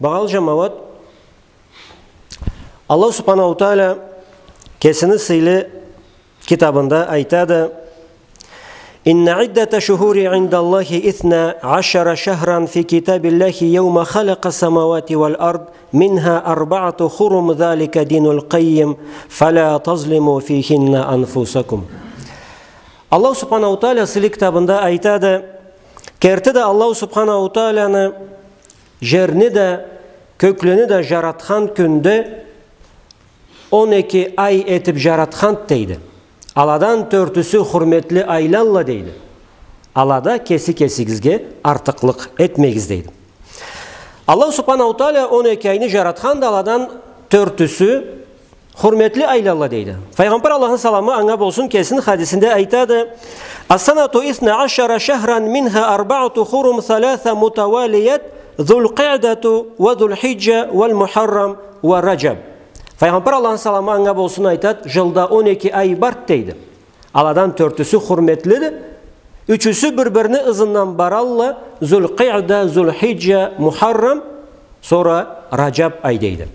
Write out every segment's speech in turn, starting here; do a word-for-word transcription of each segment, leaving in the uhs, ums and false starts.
Багъалы джамауат, Аллаху Субханаху Тааля кесини сыйлы китабында айтады: «إن عدة الشهور عند الله اثنا عشر شهرا في كتاب الله يوم خلق السماوات والأرض منها أربعة حرم ذلك الدين القيم فلا تظلموا فيهن أنفسكم». Аллаху Субханаху Тааля сыйлы китабында айтады: «Керти да Аллаху Субханаху Тааляны джерни да, кёклени да джаратхан кюнде он эки ай этип джаратханды, — дейди. — Аладан тёртюсю хурметли айлалла, — дейди. — Алада кеси-кесигизге артыкълыкъ этмегиз», — дейди. Аллаху Субханаху Тааля он эки айны джаратханды, аладан тёртюсю хурметли айлалла, дейди. Файгъамбар, Аллахны саламы анга болсун, кесини хадисинде айтады: «السنة اثنا عشر شهرا منها أربعة حرم ثلاث متواليات ذو القعدة وذو الحجة والمحرم ورجب». Файгъамбар, Аллахны саламы анга болсун, айтады: «Джылда он эки ай барды, — дейди. — Аладан тёртюсю хурметлиди, ючюсю бир-бирини ызындан баралла: Зулкъиъда, Зулхиджа, Мухаррам, сора Раджаб ай», — дейди.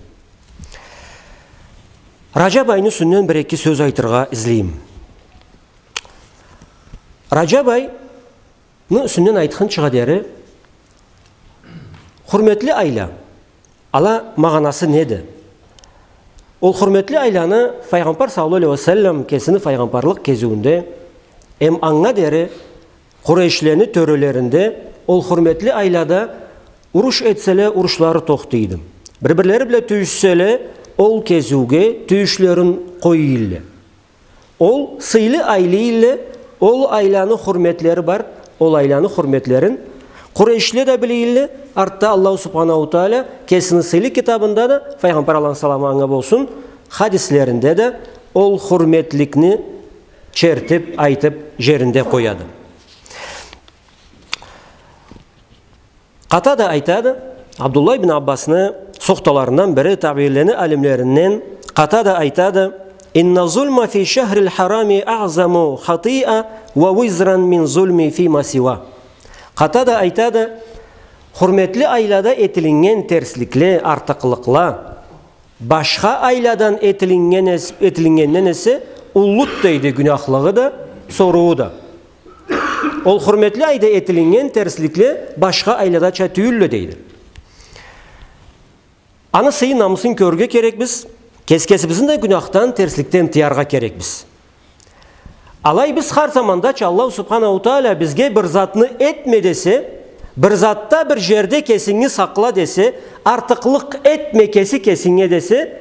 Раджаб айны юсюнден бир-эки сёз айтыргъа излейме. Раджаб айны юсюнден айтхынчыгъа дери, хурметли айла, ала магъанасы неди? Ол хурметли айланы Файгъамбар саллаллаху алейхи ва саллам кесини файгъамбарлыкъ кезиуюнде эм анга дери Къурейшлени тёрелеринде ол хурметли айлада уруш этселе, урушлары тохтайды. Бир-бирлери бла тюйюшселе, ол кезиуге тюйюшлерин къоя эдиле. Ол сыйлы айлы эдиле, ол айланы хурметлери бар, ол айланы хурметлерин Къурейшле да биле эдиле, артда Аллаху Субханаху Тааля кесини сыйлы китабында да, Файгъамбар, Аллахны саламы анга болсун, хадислеринде да ол хурметликни чертип, айтып, джеринде къояды. Къатада айтады, Абдуллах ибн Аббасны сохталарындан бири, табиинлени алимлеринден, Къатада айтады: «إن الظلم في الشهر الحرام أعظم خطيئة ووزرا من الظلم فيما سواه». Къатада айтады: «Хурметли айлада этилиннген терсликле, артыкълыкъла башха айладан этилиннген эс-, этилиннгенден эсе уллуду, — дейди, — гюнахлыгъы да, соруу да. Ол хурметли айда этилиннген терсликле башха айладача тюйюлле», — дейди. Аны сыйын, намысын кёрюрге керекбиз, кес-кесибизни да гюнахдан, терсликден тыяргъа керекбиз. Алай биз хар замандача Аллаху Субханаху Тааля бизге бир затны этме десе, бир затда, бир джерде кесинги сакъла десе, артыкълыкъ этме кеси кесинге десе,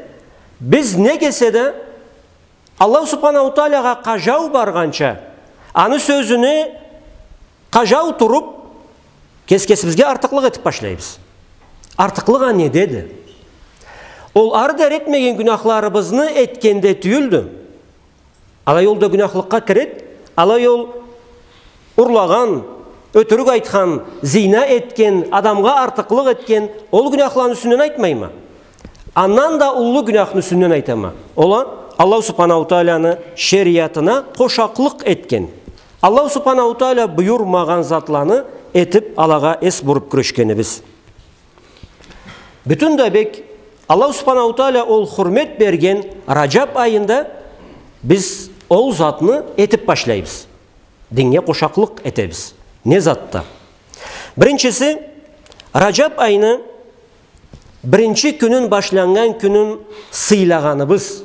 биз не эсе да Аллаху Субханаху Тааляга къажау баргъанча, аны сёзюне къажау туруп, кес-кесибизге артыкълыкъ этип башлайбыз. Артыкълыкъ а недеди? Ол ары дери этмеген гюнахларыбызны этгенде тюйюлдю. Алай ол да гюнахлыкъгъа киреди. Алай ол урлагъан, ётюрюк айтхан, зина этген, адамгъа артыкълыкъ этген, ол гюнахланы юсюнден айтмайма. Андан да уллу гюнахны юсюнден айтама. Ол а Аллаху Субханаху Тааляны шериатына къошакълыкъ этген, Аллаху Субханаху Тааля буюрмагъан затланы этип, алагъа эс буруп кюрешгенибиз. Бютюн да бек Аллаху Субханаху Тааля ол хурмет берген Раджаб айында биз ол затны этип башлайбыз. Динге къошакълыкъ этебиз. Не затда? Биринчиси, Раджаб айны биринчи кюнюн, башланнган кюнюн сыйлагъаныбыз,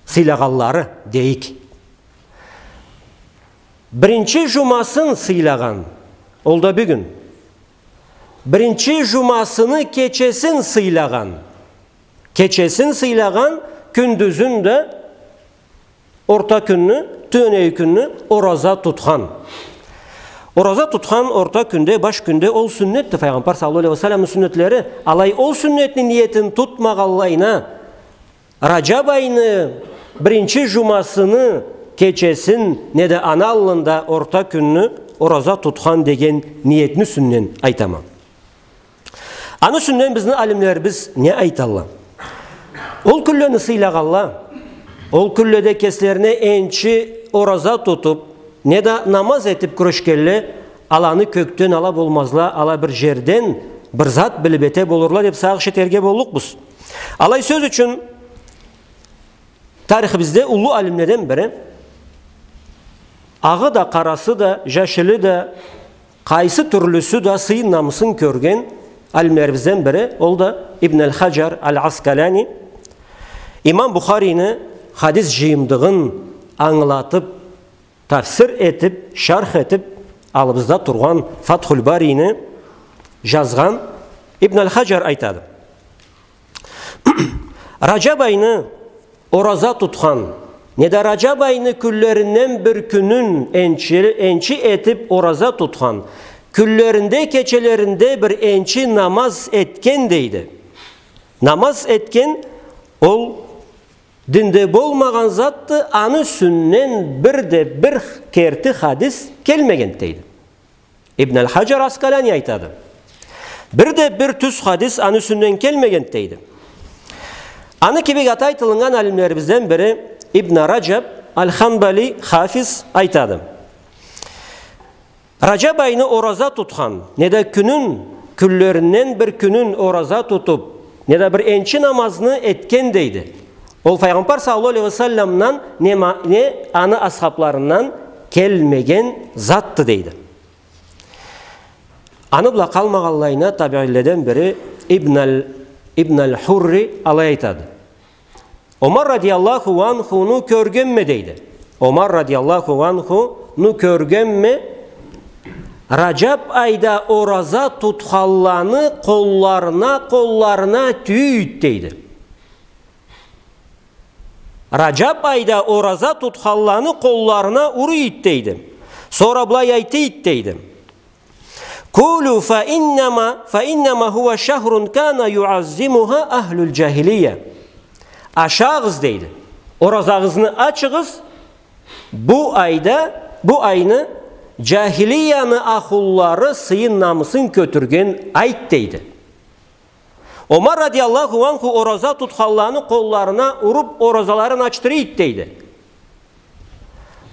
сыйлагъанлары дейик. Биринчи джумасын сыйлагъан, ол да бюгюн. Биринчи джумасыны кечесин сыйлагъан, кечесин сыйлагъан, кюндюзюн да, орта кюнню, тюнеги кюнню ораза тутхан. Ораза тутхан орта кюнде, баш кюнде, ол сюннетди, Файгъамбар саллаллаху алейхи ва салламны сюннетлери. Алай ол сюннетни ниетин тутмагъанлайына, Раджаб айны биринчи джумасыны кечесин неда аны аллында орта кюнню ораза тутхан деген ниетни юсюнден айтама. Аны юсюнден бизни алимлерибиз не айталла? Ол кюнлени сыйлагъанла, ол кюнледе кеслерине энчи ораза тутуп, неда намаз этип кюрешгенле, аланы кёкден ала болмазла, ала бир джерден бир зат билип эте болурла деп сагъыш этерге боллукъбуз. Алай, сёз ючюн, тарихибизде уллу алимледен бири, агъы да, къарасы да, жашили да, къайсы тюрлюсю да сыйын, намысын кёрген алимлерибизден бири, ол да Ибн аль-Хаджар аль-Аскалани. Имам Бухарини хадис жыйымдыгъын ангылатып, тафсир этип, шарх этип, аллыбызда тургъан Фатхуль Барини жазгъан Ибн аль-Хаджар айтады: Ражаб айны ораза тутхан, неда Ражаб айны кюнлеринден бир кюнюн энчи, энчи этип ораза тутхан, кюнлеринде, кечелеринде бир энчи намаз этген, дейди. Намаз этген, ол динде болмагъан затды, аны юсюнден бир да бир керти хадис келмеген, дейди. Ибн аль-Хаджар Аскалани айтады: бир да бир тюз хадис аны юсюнден келмеген, дейди. Аны кибик аты айтылыннган алимлерибизден бири Ибн Ражаб аль-Ханбали хафиз айтады: Ражаб айны ораза тутхан, неда кюнюн, кюнлеринден бир кюнюн ораза тутуп, неда бир энчи намазны этген, дейди. Ол Файгъамбар саллаллаху алейхи ва салламдан не ма-, не аны асхабларындан келмеген затды, дейди. Аны бла къалмагъанлайына табиинледен бири Ибн аль-, Ибн аль-Хурри алай айтады: Омар радияллаху анхуну кёргенме, дейди. Омар радияллаху анхуну кёргенме, Ражаб айда ораза тутханланы къолларына, къолларына тюйюй эди, дейди. Ражаб айда ораза тутханланы къолларына уруй эди, дейди. Сора былай айта эди, дейди: «Кулу фа иннама, фа иннама хуа шахрун кана юаззимуха ахлюль джахилия». Ашагъыз, дейди. Оразагъызны ачыгъыз, бу айда, бу айны джахилияны ахлулары сыйын, намысын кётюрген айды, дейди. Омар радияллаху анху ораза тутханланы къолларына уруп, оразаларын ачдыра эди, дейди.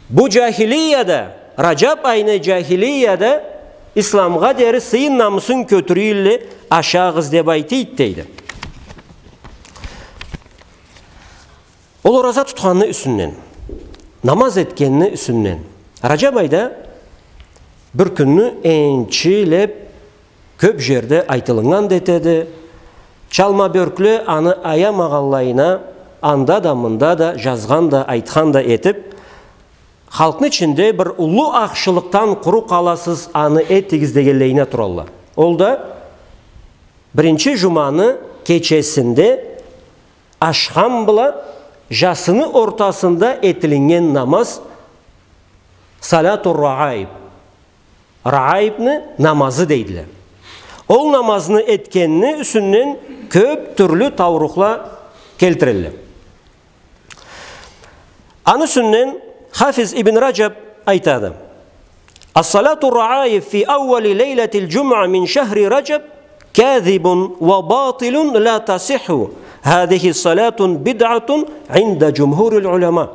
Бу джахилияда, Ражаб айны джахилияда исламгъа дери сыйын, намысын кётюрюйле, ашагъыз деп айта эди, дейди. Ол ораза тутханны юсюнден, намаз этгенни юсюнден, Ражаб айда бир кюнню энчилеп кёп джерде айтылыннган да этеди. Чалма бёркле аны аямагъанлайына анда да, мында да, джазгъан да, айтхан да этип, халкъны ичинде бир уллу ахшылыкъдан къуру къаласыз, аны этигиз дегенлейине туралла. Ол да биринчи джуманы кечесинде ашхам бла джасыны ортасында этилиннген намаз, салату рагаиб, рагаибни намазы дейдиле. Ол намазны этгенни юсюнден кёп тюрлю таурухла келтирелле. Аны юсюнден хафиз Ибн Раджаб айтады: «Ас-салату рагаиб фи аууали лейлатиль джумуа мин шахри Раджаб казибун ва батилун ла тасихху. Хазихи салатун бидатун инда джумхуриль уляма».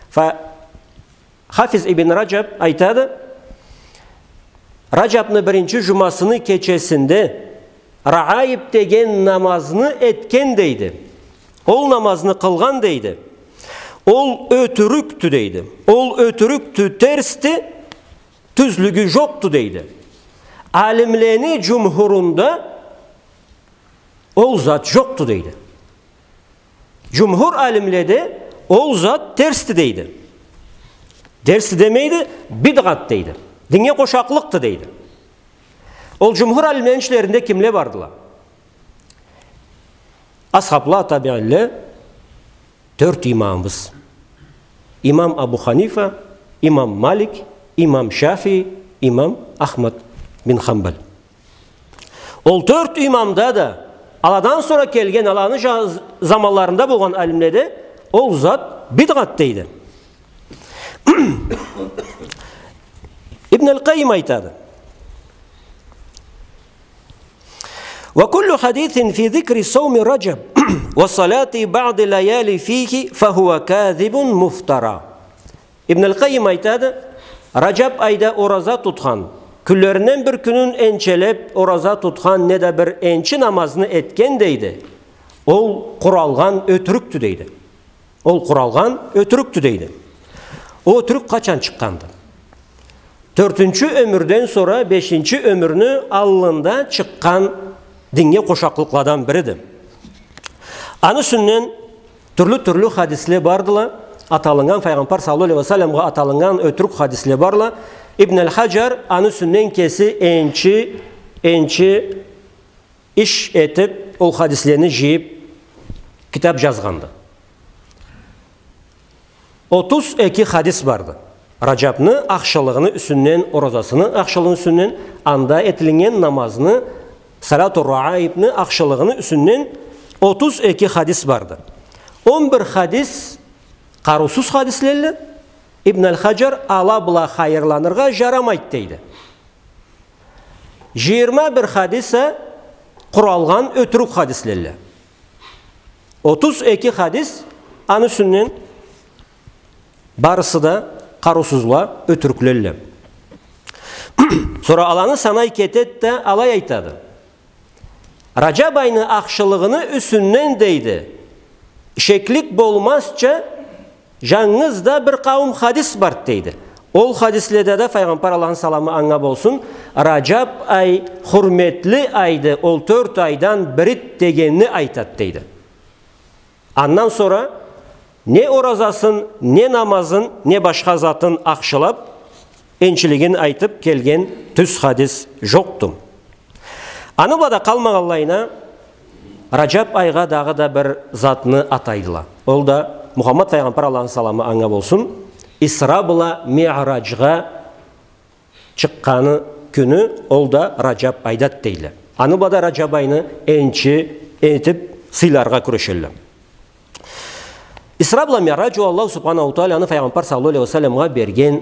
Фа-, хафиз Ибн Раджаб айтады: Раджабны биринчи джумасыны кечесинде рагаиб деген намазны этген, дейди. Ол намазны къылгъан, дейди. Ол ётюрюкдю, дейди. Ол ётюрюкдю, терсди, тюзлюгю джокъду, дейди. Алимлени джумхурунда ол зат джокъду, дейди. Джумхур алимледе ол зат терсди, дейди. Терсди демейди, бидгъат дейди. Диннге къошакълыкъды, дейди. Ол джумхур алимлени ичлеринде кимле бардыла? Асхабла, табиинле, тёрт имамыбыз. Имам Абу Ханифа, имам Малик, имам Шафии, имам Ахмад бин Ханбал. Ол тёрт имамда да, аладан сора келген, аланы жа-, заманларында болгъан алимледе ол зат бидгъат дейди. Ибн аль-Къайим айтады: «Ва куллю хадисин фи зикри сауми Раджаб ва салати баъди лаяли фихи фахуа казибун муфтара». Ибн аль-Къайим айтады: Раджаб айда ораза тутхан, Кюнлеринден бир кюнюн энчелеп, ораза тутхан неда бир энчи намазны этген, дейди, ол къуралгъан ётюрюкдю, дейди. Ол къуралгъан ётюрюкдю, дейди. Ол ётюрюк къачан чыкъгъанды? Тёртюнчю ёмюрден сора бешинчи ёмюрню аллында чыкъгъан динге къошакълыкъладан бириди. Аны юсюнден тюрлю-тюрлю хадисле бардыла, аталыннган, Файгъамбар саллаллаху алейхи ва салламгъа аталыннган ётюрюк хадисле барла. Ибн аль-Хаджар аны юсюнден кеси энчи, энчи иш этип, ол хадислени жыйып, китап жазгъанды. Отуз эки хадис барды. Ражабны ахшылыгъыны юсюнден, оразасыны ахшылыгъыны юсюнден, анда этилиннген намазны, салату рагаибни ахшылыгъыны юсюнден отуз эки хадис барды. Он бир хадис къарыусуз хадислелле, Ибн аль-Хаджар ала бла хайырланыргъа жарамайды, дейди. Жыйырма бир хадис а къуралгъан ётюрюк хадислелле. Отуз эки хадис, аны юсюнден барысы да къарыусузла, ётюрюклелле. Сора аланы санай кетед да, алай айтады. Ражаб айны ахшылыгъыны юсюнден, дейди, шеклик болмазча, жангыз да бир къауум хадис барды, дейди. Ол хадиследе да Файгъамбар, Аллахны саламы анга болсун, Ражаб ай хурметли айды, ол тёрт айдан бириди дегенни айтад, дейди. Андан сора не оразасын, не намазын, не башха затын ахшылап, энчилигин айтып келген тюз хадис жокъду. Аны бла да къалмагъанлайына, Ражаб айгъа дагъыда бир затны атайдыла. Ол да Мухаммад Файгъамбар, Аллахны саламы анга болсун, Исра бла Миъражгъа чыкъгъаны кюню, ол да Ражаб айдад, дейле. Аны бла да Ражаб айны энчи этип сыйларгъа кюрешелле. Исра бла Миъраж ол Аллаху Субханаху Тааланы Файгъамбар саллаллаху алейхи ва салламгъа берген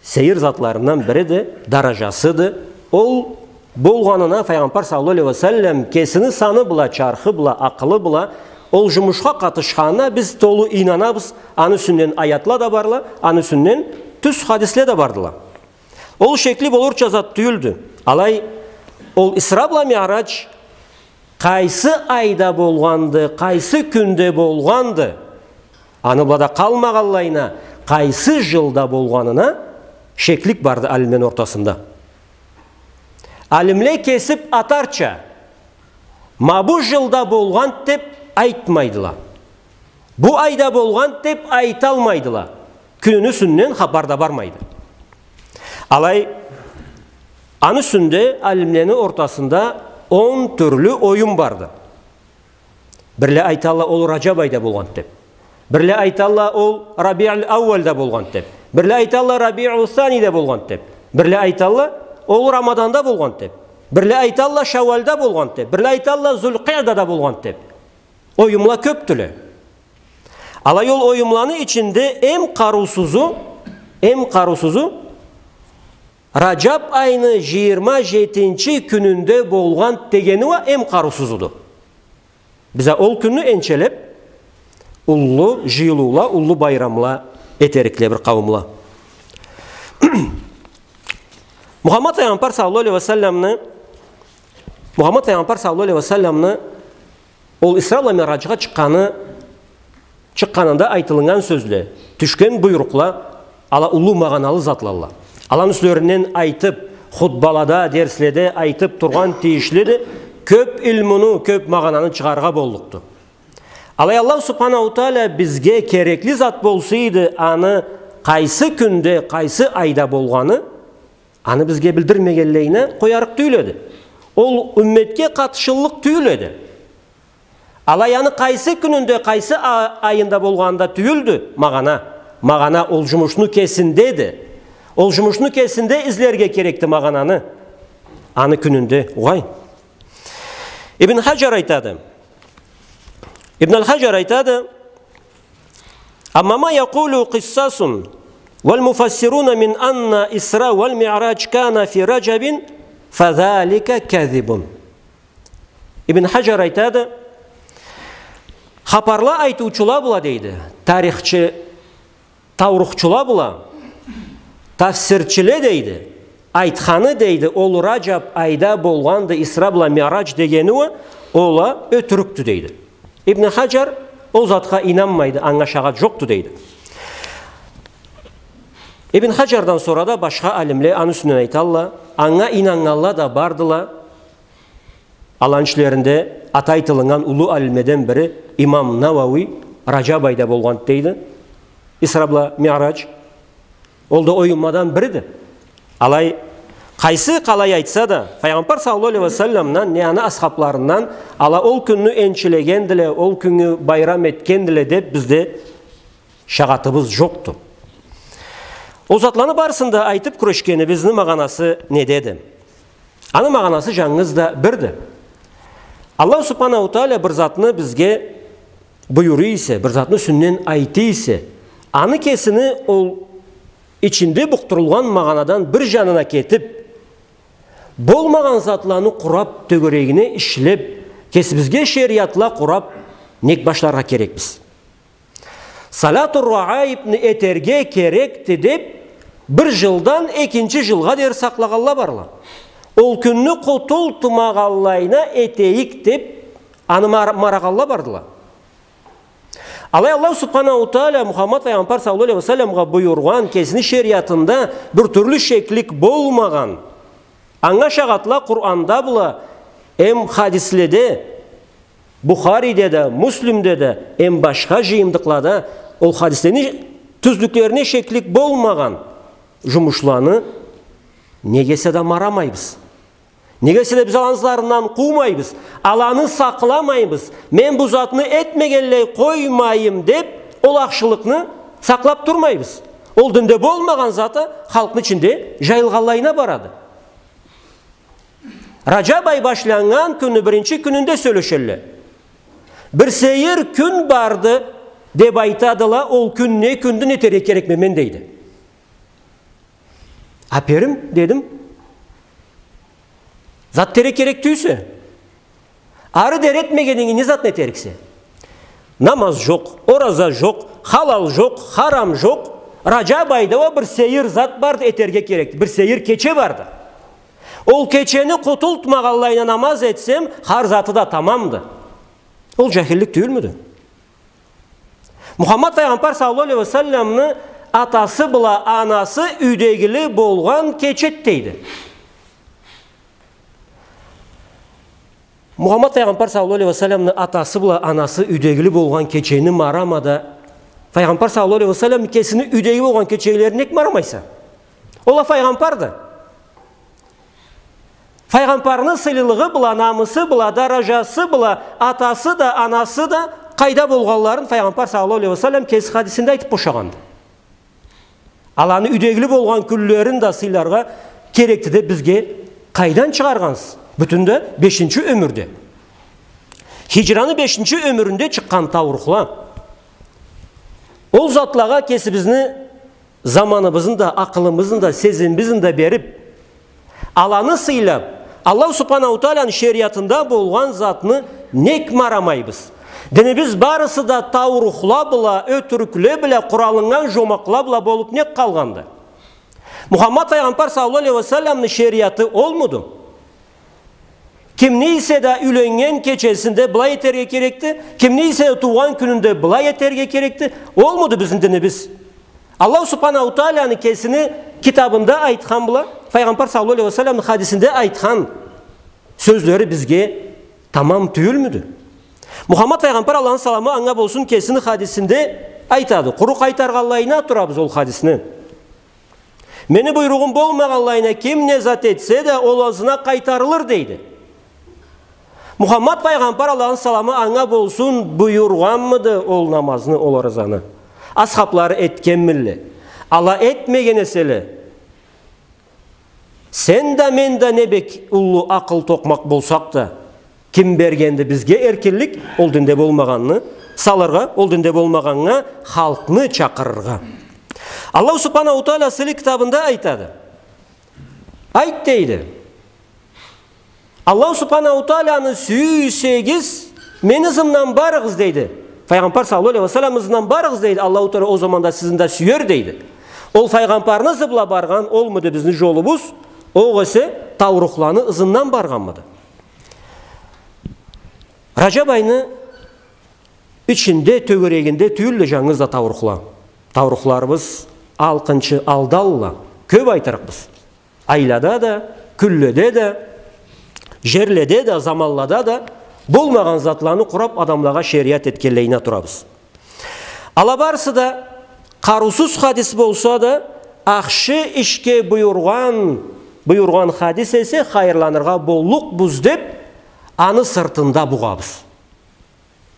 сейир затларындан бириди, даражасыды. Ол болгъанына Файгъамбар саллаллаху алейхи ва саллам кесини саны бла, чархы бла, акъылы бла ол жумушха къатышханына биз толу ийнанабыз. Аны юсюнден аятла да барла, аны юсюнден тюз хадисле да бардыла. Ол шекли болурча зат тюйюлдю. Алай, ол Исра бла Миъраж къайсы айда болгъанды, къайсы кюнде болгъанды? Аны бла да къалмагъанлайына, къайсы жылда болгъанына шеклик барды алимлени ортасында. Алимле кесип атарча, ма бу жылда болгъанд деп айтмайдыла. Бу айда болгъанд деп айталмайдыла. Кюнюню юсюнден хапар да бармайды. Алай, аны юсюнде алимлени ортасында он тюрлю оюм барды. Бирле айталла, ол Ражаб айда болгъанд деп. Бирле айталла, ол Рабиуль Аууальда болгъанд деп. Бирле айталла, Рабиуль Саниде болгъанд деп. Бирле айталла, ол Рамаданда болгъанд деп. Бирле айталла, Шаууальда болгъанд деп. Бирле айталла, Зулькъиъдада болгъанд деп. Оюмла кёпдюле. Алай, ол оюмланы ичинде эм къарыусузу, эм къарыусузу, Ражаб айны жыйырма жетинчи кюнюнде болгъанд дегени уа эм къарыусузуду. Биз а ол кюнню энчелеп, уллу жыйылыула, уллу байрамла этерикле бир къауумла. Мухаммад Файгъамбар саллаллаху алейхи ва салламны, Мухаммад Файгъамбар саллаллаху алейхи ва салламны ол Исра бла Миъражгъа чыкъгъаны, чыкъгъанында айтылыннган сёзле, тюшген буйрукъла, ала уллу магъаналы затлалла. Аланы юслеринден айтып, хутбалада, дерследе айтып тургъан тийишлиди. Кёп илмуну, кёп магъананы чыгъаргъа боллукъду. Алай Аллаху Субханаху Таала бизге керекли зат болсайды, аны къайсы кюнде, къайсы айда болгъаны, аны бизге билдирмегенлейине къоярыкъ тюйюл эди. Ол умметге къатышыллыкъ тюйюл эди. Алай аны къайсы кюнюнде, къайсы а-, айында болгъаны да тюйюлдю магъана. Магъана ол жумушну кесиндеди. Ол жумушну кесинде излерге керекди магъананы. Аны кюнюнде, угъай. Ибн Хаджар айтады. Ибн аль-Хаджар айтады: أما ما يقوله القساس والمفسرون من أن الإسراء والمعراج كان في رجب فذلك كذب. Ибн Хаджар айтады, хапарла айтыучула бла, дейди, тарихчи, таурухчула бла, тафсирчиле, дейди, Айтханы, дейди, ол Раджаб айда болгъанды Исра бла Миърадж дегени уа, ол а ётюрюкдю, дейди. Ибн Хаджар ол затха ийнанмайды, анга шагъат жокъду, дейди. Ибн Хаджардан сора да башха алимле аны юсюнден айталла, анга ийнаннганла да бардыла. Аланы ичлеринде аты айтылыннган уллу алимледен бири имам Навауи Раджаб айда болгъанды, дейди, Исра бла Миърадж. Ол да оюмладан бириди. Алай, къайсы къалай айтса да, Файгъамбар саллаллаху алейхи ва салламдан, не аны асхабларындан, ала ол кюнню энчилегендиле, ол кюнню байрам этгендиле деп бизде шагъатыбыз жокъду. Ол затланы барысын да айтып кюрешгенибизни магъанасы недеди? Аны магъанасы жангыз да бирди. Аллаху Субханаху Тааля бир затны бизге буюра эсе, бир затны юсюнден айта эсе, аны кесини ол ичинде букъдурулгъан магъанадан бир жанына кетип, болмагъан затланы къурап, тёгерегине ишлеп, кесибизге шериатла къурап, нек башларгъа керекбиз? Салатур Рагаибни этерге керекди деп, бир жылдан экинчи жылгъа дери сакълагъанла барла. Ол кюнню къутултмагъанлайына этейик деп, аны мар-, марагъанла бардыла. Алай Аллаху Субханаху Тааля Мухаммад Файгъамбар саллаллаху алейхи ва салламгъа буюргъан, кесини шериатында бир тюрлю шеклик болмагъан, анга шагъатла Къуранда бла, эм хадиследе, Бухариде да, Муслимде да, эм башха жыйымдыкълада ол хадислени тюзлюклерине шеклик болмагъан жумушланы нек эсе да марамайбыз. Нек эсе да биз аланы ызларындан къуумайбыз, аланы сакъламайбыз. Мен бу затны этмегенлей къоймайым деп, ол ахшылыкъны сакълап турмайбыз. Ол динде болмагъан зат а халкъны ичинде жайылгъанлайына барады. Раджаб ай башланнган кюнню биринчи кюнюнде сёлешелле. Бир сейир кюн барды деп айтадыла, ол кюн не кюндю, не этерге керекме мен, дейди. Аперим, дедим. Зат этерге керек тюйюлсе. Ары дери этмегенинги не затны этериксе? Намаз жокъ, ораза жокъ, халал жокъ, харам жокъ. Раджаб айда уа бир сейир зат барды, этерге керекди. Бир сейир кече барды. Ол кечени къутултмагъанлайына намаз этсем, хар заты да тамамды. Ол жахиллик тюйюлмюдю? Мухаммад Файгъамбар саллаллаху алейхи ва салламны атасы бла анасы юйдегили болгъан кечеди, дейди. Мухаммад Файгъамбар саллаллаху алейхи ва салламны атасы бла анасы юйдегили болгъан кечени марама да, Файгъамбар саллаллаху алейхи ва салламны кесини юйдеги болгъан кечелерин нек марамайса? Ол а Файгъамбарды. Файгъамбарны сыйлылыгъы бла, намысы бла, даражасы бла, атасы да, анасы да къайда болгъанларын Файгъамбар саллаллаху алейхи ва саллам кеси хадисинде айтып бошагъанды. Аланы юйдегили болгъан кюнлерин да сыйларгъа керекди деп бизге къайдан чыгъаргъансыз? Бютюн да бешинчи ёмюрде. Хижраны бешинчи ёмюрюнде чыкъгъан таурухла. Ол затлагъа кесибизни заманыбызны да, акъылыбызны да, сезимибизни да берип, аланы сыйлап, Аллаху Субханаху Тааляны шериатында болгъан затны нек марамайбыз? Динибиз барысы да таурухла бла, ётюрюкле бла, къуралыннган жомакъла бла болуп нек къалгъанды? Мухаммад Файгъамбар саллаллаху алейхи ва салламны шериаты олмуду? Кимни эсе да юйленнген кечесинде былай этерге керекди, кимни эсе да туугъан кюнюнде былай этерге керекди. Олмуду бизни динибиз? Аллаху Субханаху Тааляны кесини китабында айтхан бла, Файгъамбар саллаллаху алейхи ва салламны хадисинде айтхан сёзлери бизге тамам тюйюлмюдю? Мухаммад Файгъамбар, Аллахны саламы анга болсун, кесини хадисинде айтады. Къуру къайтаргъанлайына турабыз ол хадисни. Мени буйругъум болмагъанлайына ким не зат этсе да, ол ызына къайтарылыр, дейди. Мухаммад Файгъамбар, Аллахны саламы анга болсун, буюргъанмыды ол намазны, ол оразаны? Асхаблары этгенмилле? Ала этмеген эселе, сен да, мен да не бек уллу акъыл токъмакъ болсакъ да, ким бергенди бизге эркинлик ол динде болмагъанны салыргъа, ол динде болмагъаннга халкъны чакъырыргъа? Аллаху Субханаху Тааля сыйлы китабында айтады. Айт, дейди. Аллаху Субханаху Тааляны сюйсегиз, мени ызымдан барыгъыз, дейди. Файгъамбар саллаллаху алейхи ва саллам ызындан барыгъыз, дейди. Аллаху Тааля ол заманда сизни да сюер, дейди. Ол Файгъамбарны ызы бла баргъан олмуду бизни жолубуз? огъесе таурухланы ызындан баргъанмыды? Ражаб айны ичинде, тёгерегинде тюйюлдю жангыз да таурухла. Таурухларыбыз алкъынчы алдалла. Кёп айтырыкъбыз. Айлада да, кюнледе да, жерледе да, заманлада да болмагъан затланы къурап адамлагъа шериат этгенлейине турабыз. Ала барысы да къарыусуз хадис болса да, ахшы ишге буюргъан, буюргъан хадис эсе хайырланыргъа боллукъбуз деп, аны сыртында бугъабыз.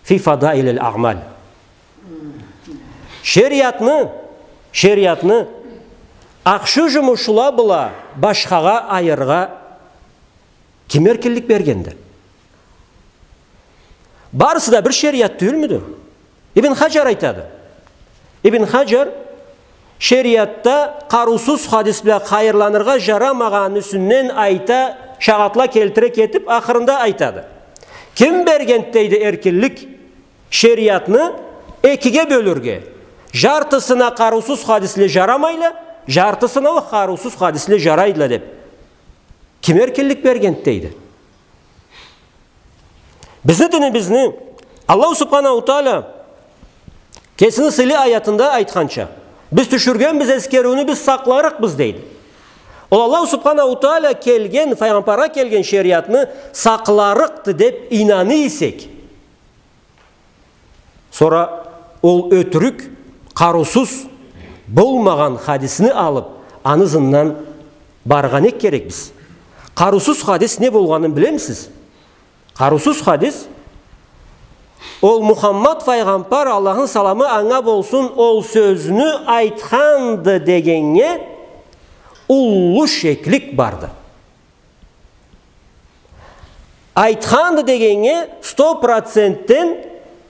Фи фадаилил аъмал. Шериатны, шериатны ахшы жумушла бла башхагъа айырыргъа ким эркинлик бергенди? Барысы да бир шериат тюйюлмюдю? Ибн Хаджар айтады. Ибн Хаджар шериатда къарыусуз хадис бла хайырланыргъа жарамагъанны юсюнден айта, шагъатла келтире кетип, ахырында айтады. Ким берген, дейди, эркинлик шериатны экиге бёлюрге? Жартысына къарыусуз хадисле жарамайла, жартысына уа къарыусуз хадисле жарайла деп. Ким эркинлик берген, дейди. Бизни динибизни Аллаху Субханаху Тааля кесини сыйлы аятында айтханча, биз тюшюргенбиз эскериуню, биз сакъларыкъбыз, дейди. Ол Аллаху Субханаху Тааля келген, файгъамбаргъа келген шериатны сакъларыкъды деп ийнана эсек, сора ол ётюрюк, къарыусуз болмагъан хадисни алып, аны ызындан баргъа нек керекбиз? Къарыусуз хадис не болгъанын билемисиз? Къарыусуз хадис, ол Мухаммад файгъамбар, Аллахны саламы анга болсун, ол сёзню айтханды дегеннге уллу шеклик барды. Айтханды дегеннге сто процентден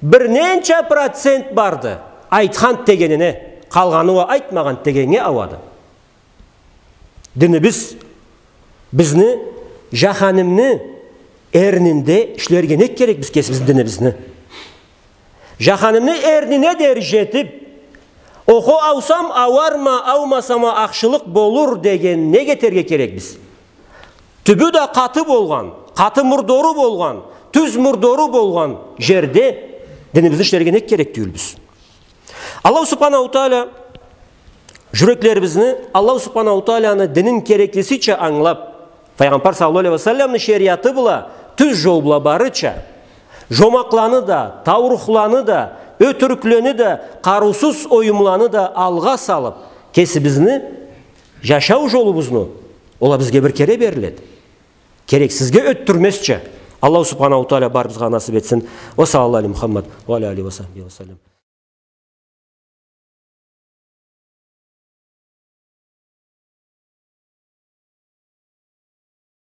бир ненча процент барды айтханды дегенине, къалгъаны уа айтмагъанды дегеннге ауады. Динибиз бизни жаханимни эрнинде ишлерге нек керекбиз кесибизни динибизни. Жаханимни эрнине дери жетип, охо, аусам ауарма, аумасам а ахшылыкъ болур деген нек этерге керекбиз? Тюбю да къаты болгъан, къаты мурдору болгъан, тюз мурдору болгъан жерде динибизни ишлерге нек керек тюйюлбюз? Аллаху Субханаху Тааля жюреклерибизни Аллаху Субханаху Тааляны динин кереклисича ангылап, Файгъамбар саллаллаху алейхи ва салламны шериаты бла, тюз жол бла барырча, жомакъланы да, таурухланы да, ётюрюклени да, къарыусуз оюмланы да алгъа салып, кесибизни, жашау жолубузну ол а бизге бир кере бериледи. Керексизге ётдюрмезча. Аллаху Субханаху Тааля барыбызгъа насып этсин. Ва саллаллаху аля Мухаммад ва аля алихи ва сахбихи ва саллам.